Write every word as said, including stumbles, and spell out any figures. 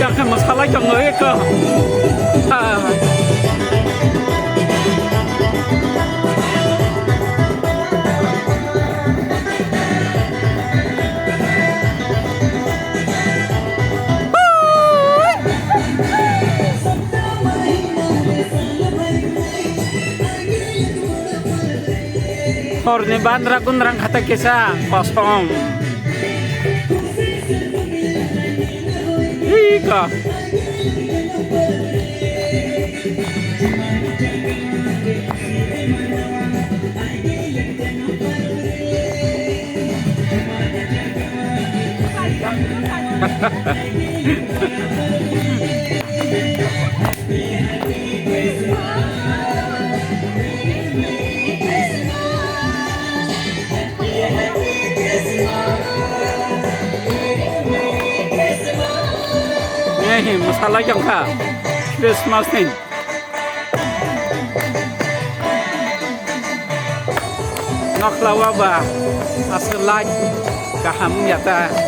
Masalai tongo eko. Horni bandra gundrang kata kisa kosom. Ika. Ngehi mwsalai tongkha Christmas ni. Nokhlawa ba aswk light kaham wngya ta.